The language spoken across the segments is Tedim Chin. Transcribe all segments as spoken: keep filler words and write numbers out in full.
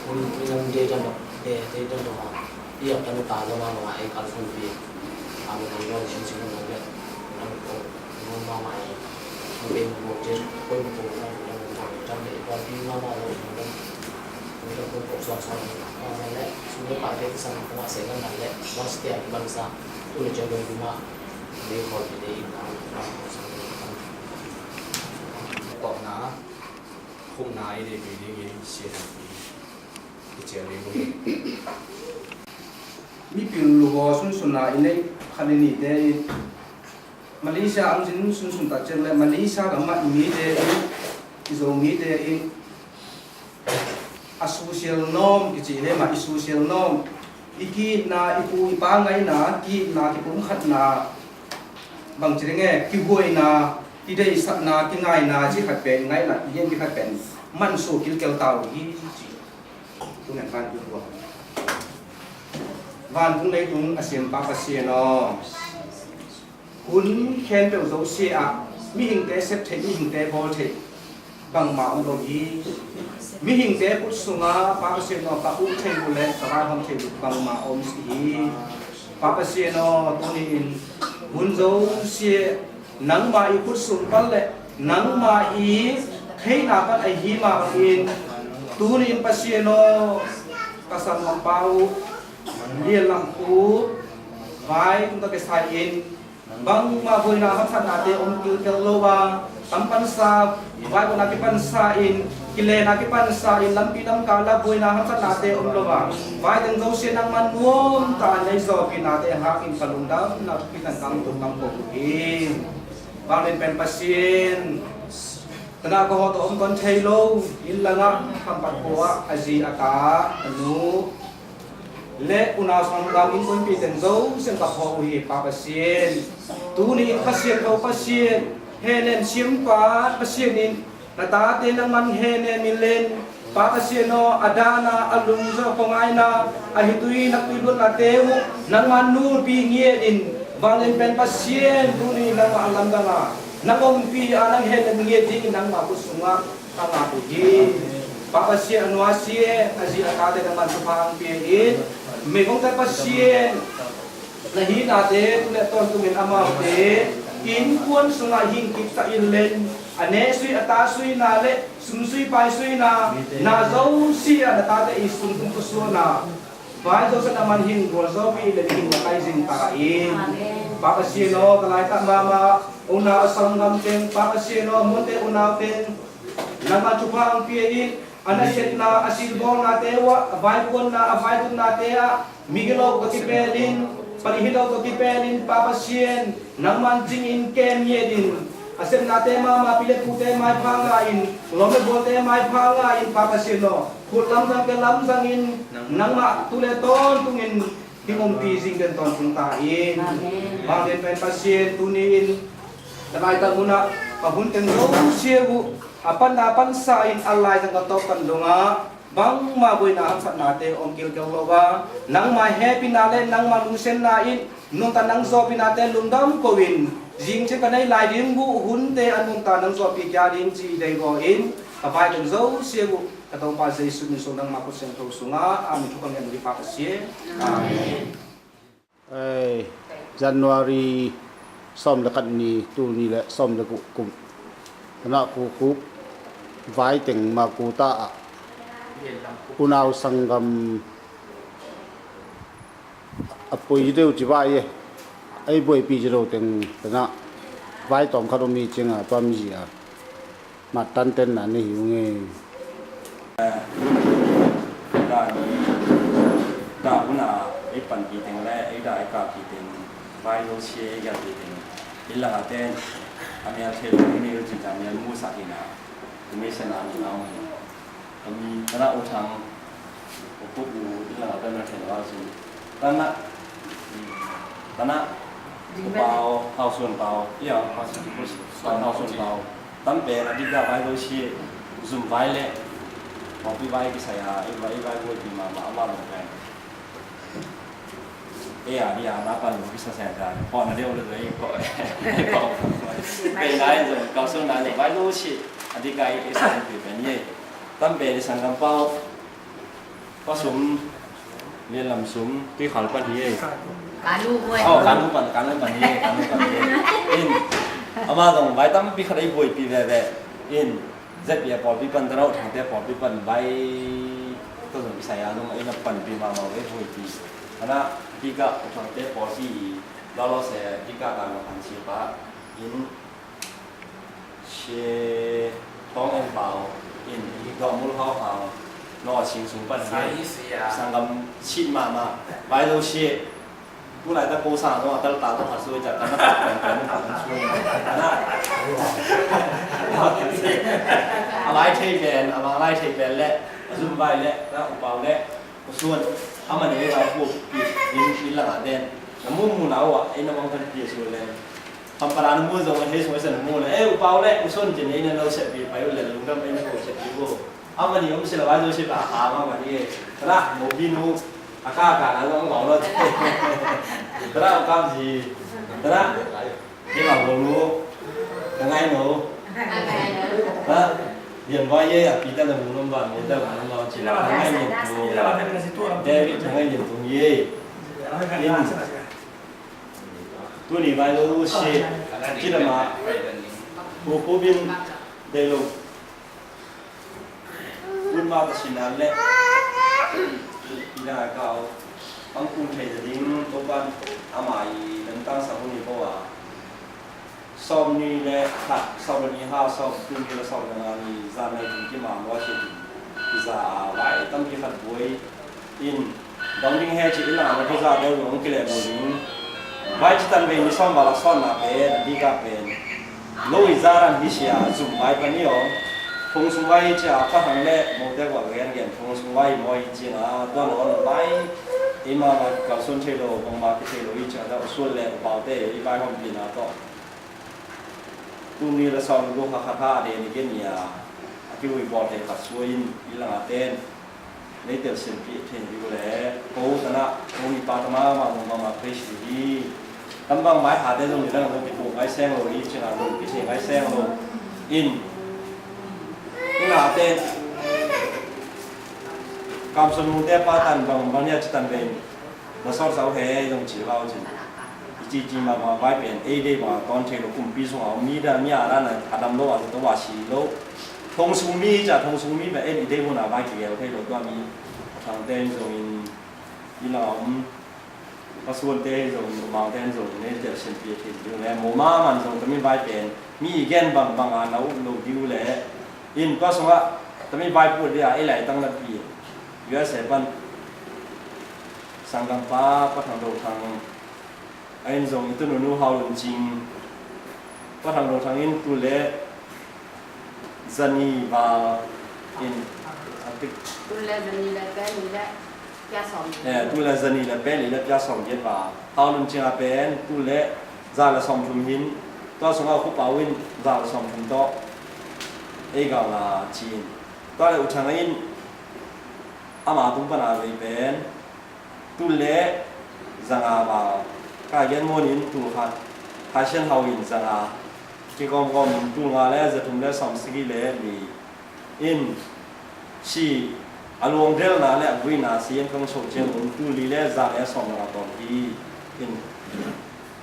Hun minam dei dan dok, dei dei dan dok a, i a kan ta lo ma lo a, ei kan hun pi a, ma kan lo sin sin lo le, kan ko lo ma ma i, ma ben ko je, ko ko na lo ma ma le, ko pi ma ma lo ma lo, ma ko ko so so ma ma le, su le pa de sa ma ko ma se kan le, ma stia ban sa, tu le je lo ma, le ko de ma ma so. Tawpna, khumna i neih ding in sia ding i cial ding uh hi. Mipil luvaw sunsunna i neih khat i nihte in Malaysia ang zin sunsun tak ciang le Malaysia gam mah i mite in, i Zomite in a social norm kici hi mah, i social norm, i ki-itna, i pu i pa ngaihna, ki-itna, kipumkhatna, bangci ding e, kihuaina, kideihsakna, kingaina, ci khat pen ngaihna, i gen ki khat pen mansuah kilkel ta uh hi ci. Tu nen vantung, vantung leitung a siampa Pasian aw, hun khempeuh zosia ah mihingte sep theih, mihingte bawl theih bangmah om lo hi. Mihingte khut sungah Pa Pasian aw, ka uh thei uh le ka vaihawm thei uh bangmah om si hi. Pa Pasian aw, tuni-in hun zosia nangmah i khut sung pan le nangmah i theihna pan ahi mah bangin, tuni-in Pasian aw, ka sanggampa uh Lian Lam Khup vai tung tak kisai in bangmah buaina hamsatnate om kilkel lo a, tam pansa, vaikuana kipansa in, kilena kipansa in, lampi lamka la buaina hamsatnate om lo a, vai teng zosia nangman nuamta nei zawhpihnate hangin ka lungdamna thupi tangkam tung mang ko uh hi. Vanglian pen Pasian, tanah ka hawh tawh om kon thei lo, inn langah khampat khua ah a zi a ta, a nu le unau sanggam innkuanpih teng zosian ka phawk uh hi Pa Pasian. Tuni in Pasian ko Pasian, hehnem siampa Pasian in na tate nangman hehnem in len, Pa Pasian aw, a dahna, a lungzawh, khuangaina, a hitui naktui luatnate uh nangman nulpi ngiat in, vanglian pen Pasian, tuni nangmah a lamdang a nang ompih a nang hehnem ngiat dingin nangmah khut sungah ka ngat uh hi. Pa Pasian, a nuasia a zi a tate nangman thupha hong pia in, meigongte Pasian na hihnate tu le tawntungin amaute innkuan sungah hing kipsak in len, a ne sui a ta suina le sum sui pai suina na zosia na tate i sung hong pusuahna vai zosia nangman hing gualzawhpih le hing na kai zing ta in. Pa Pasian aw, ka laitak mahmah unau a sanggam teng Pa Pasian aw, muante unau teng nangmah thupha hong pia in, a nasepna, a silbawlnate uh ah, a vaikuanna, a vaitutnate ah migilo ka kipelin, pali hilo ka kipelin, Pa Pasian nangman zingin kem ngiat in, a sepnate mahmah, pi le pute maipha ngah in, lawm le gualte maipha ngah in, Pa Pasian aw, khut lamzang, ke lamzangin nangmah tu le tawntungin hing ompih zing den tawntung ta in. Amen. Vanglian pen Pasian, tuni in ka laitak munah ka hun teng zosia uh a panna pansa in a laizang ka tawp kan dongah bangmah buaina hamsatnate om kilkel lo a, nangmah hehpihna le nangmah lungsiatna in nungta nang zawhpihnate lungdam ko in, zing ciang ka nei lai ding uh hunte a nungta nang zawhpih kia ding ci deigaw in, ka vai teng zosia uh ka Topa Jesu min sung nangmah khut siangtho sungah amen thu ka ngen uh hi Pa Pasian. Amen. Ei, January sawm le khat ni, tul nih le sawm le guk kum, tanah Khup vai teng Makuta ah unau sanggam a pui deuh ci vai e, ei buaipi ci lo teng tanah vai tawm khat om hi ciangah tua mi zia mattan tenna nei hi ung e. Dah ni, dah hun a ei panpih teng le ei dah ei kahpih teng, vai lo sia ei gelhpih teng, i langah ten a mial thei lo, i mial cin a mial musak hi na, i mei sen a mi ngau hi. Kami tanah U Thang, U Khup u, i langah ten a thei lo a cin. Tanah, tanah, U Pau, Hau Suan Pau, ia, Pau Suan Pau. Tam pen a dik dah vai lo sia, zum vai le mawpi vai kisai a, i vai, i vai buaipi mahmah a, amah bang pen Ei a dia na pan lo kisa sen ta. Pawh na deuh lo ei ko. Ko. Bei nai zong kau so nai lo vai lo si. A di kai ei san pi pen ye. Tam bei di san gam pau. Pa Sum. Lian Lam Sum. Tui Khal pan hi ei. Kanu boy. Oh, Kanu pan, Kanu pan hi ei, Kanu pan hi ei. In. Ama zong vai tam pi khat ei buai pi ve ve. In. Zepia pawlpi pan, Tano Thangte pawlpi pan vai. Ko zong kisai a zong ei na pan pi ma ma ve buai pi. Ana tika uthangte pawlpi lawlaw se tika tang ma pan si pa in si tawng en pau in i dawng mul hau hau no sing sung pan si sanggam si ma ma vai lo si. Tulai ta ko sa no tal ta to hasu ja kan na kan kan kan su na a lai thei pen a lai thei pen le a zum vai le na upau le Usuan, amah ni a pu pi in in la den. Na mu mu na wa in na mang kan pi su le. Pampara na mu zo he so sa na mu le. Eh, upau le usuan jin in na lo se pi pai le lungdam in ko se pi ko. Amah ni um sila wa zo se ba ha ma ma ni. Tra mo bi nu aka ka na lo ma lo. Tra kam ji. Tra Hi ma bol mu. Ka ngai no. Ha? Lian vai ye a pi ta na mu nom ba mu ta mu nom ba ci la ngai ni tu. David ka ngai ni tu ye. In. Tuni vai lo si. Ci la ma. Pu Pu Bin dei lo. Unma ta sinan le ina kau pangkung thei ta ding Topan ama i lamtang sa hun i bawa. Sawm ni le khat, sawm le ni ha, sawm tung ni le sawm le nga ni zan nai ding ki ma lua si ding. Ki za a vai tam ki khat buai in. Dong ding he ci i la na ko za deuh lo ang kileh lo ding. Vai ci tan vei ni sawm val a sawn na pen a dika pen lo i za ran hi sia zum vai pan i aw. Thong sung vai hi cia ka hang le mo te va gen gen thong sung vai mo hi ci na tua na on vai. I ma ma kal sun thei lo bang ma ki thei lo hi cia da usul le u pau te i vai hom pi na to. Tung ni la sawm lu ha kha kha de ni gen nia. A ki ui bawl thei khat suai in i la nga ten. Nei tel sin pi thei ni le ko tana ko ni pa tama ma ma ma ma pe si hi. Tam bang mai ha te zong ni dang lo ki bu ngai seng lo i cina lo ki se ngai seng lo. In. I la te. Kam sun mu te pa tan bang bang nia ci tan ve. Na sawt sau he zong ci lau cin. I ci ci ma ma vai pen ei dei ma ton thei lo kumpi sung a mi da mi a ran a dam lo a to wa si lo. Thong sung mi ca thong sung mi pen ei dei mun a vai ki gel thei lo tua mi. Thang te zong in i la um. Ka suan te zong in umang te zong in ei tel sin pi thei lo le mo ma man zong tami vai pen mi i gen bang bang a na um lo diu le. In tua sung a tami vai pu dia ei lai tang na pi. U S A pan Sanggampa Pa Thang Do Thang a in zong i tunu nu Hau Lun Cing. Pa Thang Do Thang in tu le zani val in a tik. Tu le zani le pe ni le pia sawm. Eh, tu le zani le pe ni le pia sawm giat val. Hau Lun Cing a pen tu le za le sawm thum hin. Tua sung a Khu Pau in za le sawm thum tawh ei gal na cin. Tua le U Thang a in ama tung pan a vei pen. Tul le zanga ma ka gen muan in tul khat Haisian Hau in zanga kikawmkawm in tul nga le zathum le sawm sigi le li in si a luangdelna le a guina si in kong so ciang un tul li le za le sawm zanga tawm hi in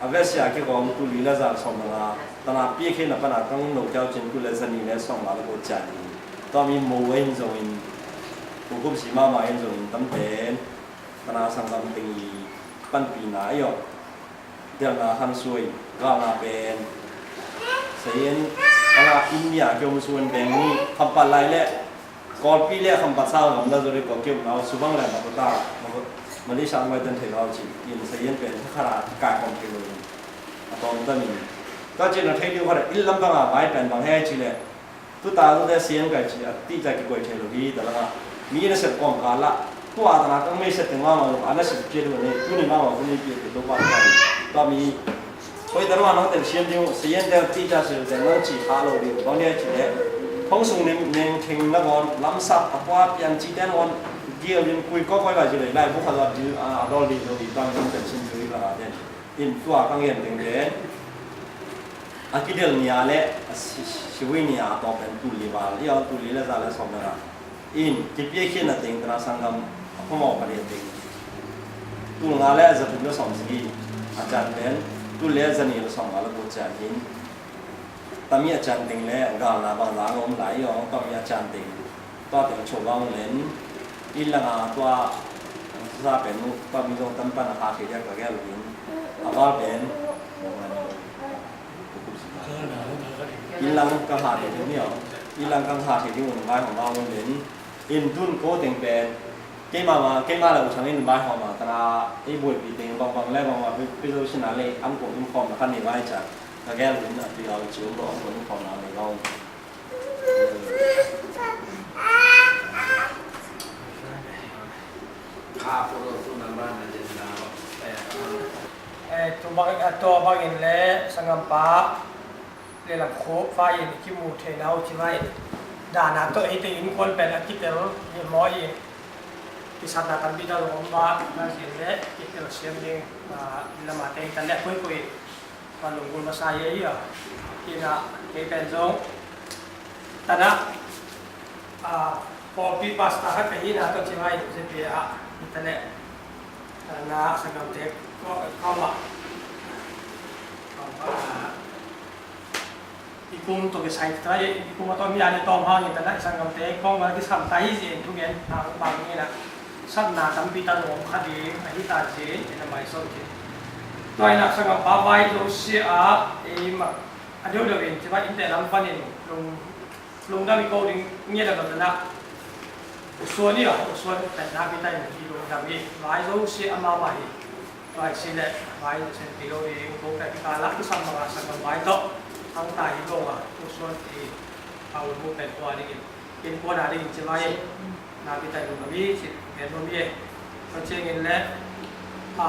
a vesia kikawm tul li le za le sawm zanga tana pi khe na pana kong no kiau cin tul le zani le sawm nga le ko cian hi. Tua mi mo in zong in kukum si mama in zong in tamten Kana sanggam teng i panpina ahi aw. Delna han suai galna pen sayen ala India kiom suan beng ni khampat lai le Kawlpi le khampat sang gam da zori ko kiom nau subang le makota Malaysia mai tan thei lau cin in sayen pen khara kai khom kiom a tom tamin ka cin a thei diu khara il lam banga mai pen bang he ci le Tuta zute sian kai ci a tihca kikuai thei lo hi ta langa mi na sep kawm ka la tua tana kang mei sep teng mama lo a na sep piat lo ne tuni mama kuni piat lo pa kai tua mi koi ta langa nang tel sian ding sian tel tihca sep teng nang ci kha lo ding bang dia ci le hong sung nem neng theng na gon lamsak a kua pian ci ten gon gial din kui ko koi lai ci le lai bu kha lo ding a dol ding lo ding tang nang tel sian ding Ka ra den in tua ka ngen teng den a kidel nia le a si, siwi nia a tawp pen tul li val i aw, tul li le za le sawm le nga. In kipiakhia na teng tana sanggam a phamawh ka dia teng tul nga le za thum le sawm sigi a can pen tul le za ni le sawm nga le ko ciah hin tami a can teng le galna bang za ngom lai i aw, tami a can teng tua teng cho bang len in langa tua sa pen tua mi zong tam pan a kha thei dia ka gel in a val pen in lang ka ha thei ding ni aw, in lang ka ha thei ding un vai hong bang un len in tun ko teng pen keima ma keima la u chang in vai hong ma tana ei buai pi teng bang bang le bang ma pi zo sina le an ko in khom na kan ni vai cha ka gel in a pi au chiu lo an ko in khom na le bang. Eh, tu bang, eh, tu bangin le sangam pa le lam khu fa in kimu thei nau ci mai. Dana to ei te in kuan pen a kitel ni mo in kisatna kan bi ta lo om ba na sin le kitel siam ding, ah, lama te ta le koi koi. Ka lunggulh masa hi a, hi a, kei pen zong tana, a, pawlpi pastor khat ka hihna tawh ci vai, zepi a, hi ta leh tana sanggamte kawmah, kawmah, a, i kum tawh kisai ta, i kum a tawh mi a ni tawm hangin tana i sanggamte kawmah kisam ta hi zia in thugen hang bang in a. Satna tampi ta nuam kha ding ahi ta zia in a mai sawn khin. Tua in a sanggampa vai zosia a, eima a deuhdeuh in ci vai innte lam panin lung, lungdam i ko ding ngiat a gamna. U Suan i a, U Suan pen na pi ta in i lungdam i vai zosia a mahmah hi. Vai si le vai sen ti lo ding ko pen ka la kisam manga sanggam vai tawh hang ta hi lo a, U Suan ti a u mu pen kua ding in. Kin kuan a ding in ci mai na pi tai lum a mi ci gen lum i e. Tua ciangin le, a,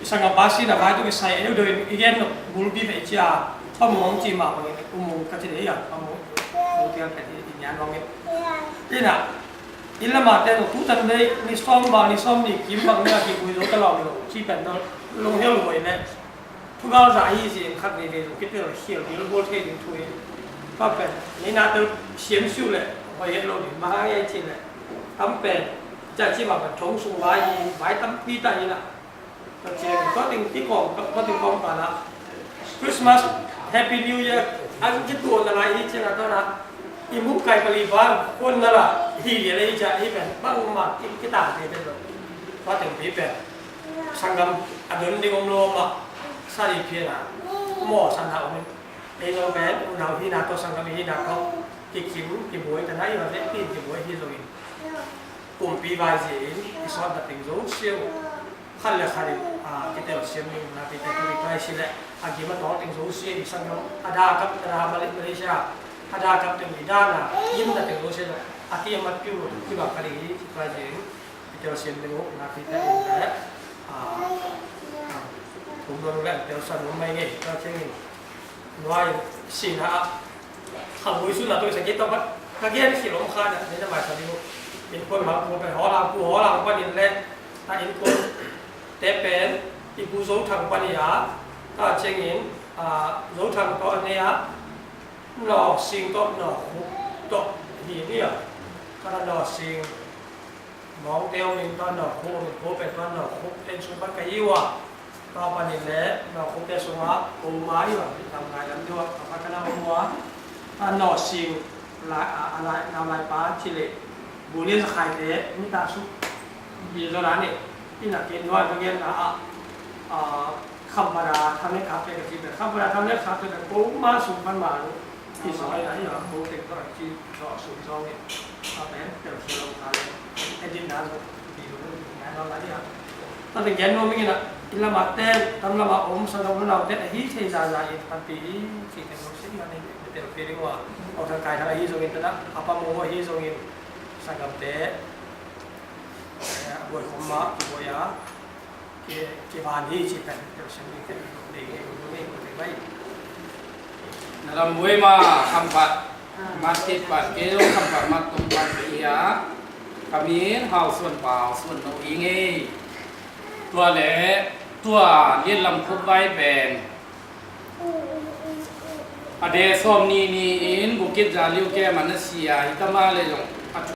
i sanggampa sihna vai tawh kisai a deuhdeuh in i gen lo bulpi ve i ci a, Pamung ci mah bangin U Mung ka ci dei a, Pamung, Mung tiang ka ci i nian bangin. Ina, i lama te lo tu tan dei ni sawm bang ni sawm ni kim bang ni a kibui zo ta lawm lo ci pen lo, lung hial huai le. Thugal za hi zing khat veivei zong kitel khial ding, bawl thei ding thu hi. Tua pen neihna tel siam siu le hoih het lo ding, bang hang hiam cih leh tam pen ca ci mah pen thong sung vai hi, vai tampi ta hi na. Tua ciang tua ding kikawm, tua ding kawm ta na Christmas, Happy New Year an kituak na lai hi ciang a tua na i muk kai pali bang kuan na la hi lian hi ciang hi pen bangmah ki, kitang thei pen lo. Tua teng pi pen sanggam a don ding om lo mah, sa ding phial a maw, sa na om in. Ei zong pen unau hihna tawh sanggam i hihna tawh kikim kibuai ta na i va vekpi in kibuai hi zongin kumpi vai zia in i sawt na teng zo siau khat le khat in, a, kitel siam ding na pi te tu ri pai si le a gim a tawl teng zo sia i sanggam a da kap a da Mali-, Malaysia a da kap teng i da na gim na teng zo sia a ti a mat piu lo i va ka ding i vai zia in. I telsiam ding uh nakpi te in le, a, a, kum dong le telsiam ding mai ngei, tua ciangin nuai sihna ah a vui sunna tawh i sakhi tawh khat ka gen khil om kha dah, ni na mai sa ding uh. Innkuan Mangkua pen Hawlang, Pu Hawlang panin le, a, innkuan te pen i Pu Zo Thang pani a, tua ciangin, a, Zo Thang tawh a nei a, Naw Sing tawh Naw Khup tawh hi ni a, ka Naw Sing Mawngte om in tua Naw Khup om in, ko pen tua Naw Khup ten sung pan ka hi ua. Tua panin le Naw Khup te sungah ko ma hi ua, lam ngai lam deuh ah ka pan ka na om ua. A Naw Sing lai, a, a lai, nau lai pa ci le bu le za khai te mi ta su. Bi zo la ni. Ina ke nuai ka gen na a, a, Khampada Thamlet Cafe ka ci pen. Khampada Thamlet Cafe pen ko ma sung pan ma lu. Hi sawm ai na hi a, ko teng tawh ci zawh sum zawh in a pen tel sum lo kha le. Edit na lo, video lo, video na lo la hi a. Tua teng gen nuam ing in a, i lam a ten, tam lam a om, sanggam unau ten, a hi thei zaza in, panpih hi, ci teng lo si in a, tel pi ding ua. Aw Thang Kai Thang a hi zongin tena, a Pa Mung a hi zongin, sanggamte, eh, a buai khom mah, kibuai a. Ki, kivan hi ci pen, tel siam ding pen, ding hi, ding hi, ding hi. Na lam buai ma, Khampat, mat kit pat, kei lo Khampat mat tung pat hi a. Ka min Hau Suan Pa, Hau Suan No hi ngei. Tua le tua Lianlam Khup Vai pen a de sawm ni ni-in Bukit Jalil camp ah na si a, hi ta mah le zong a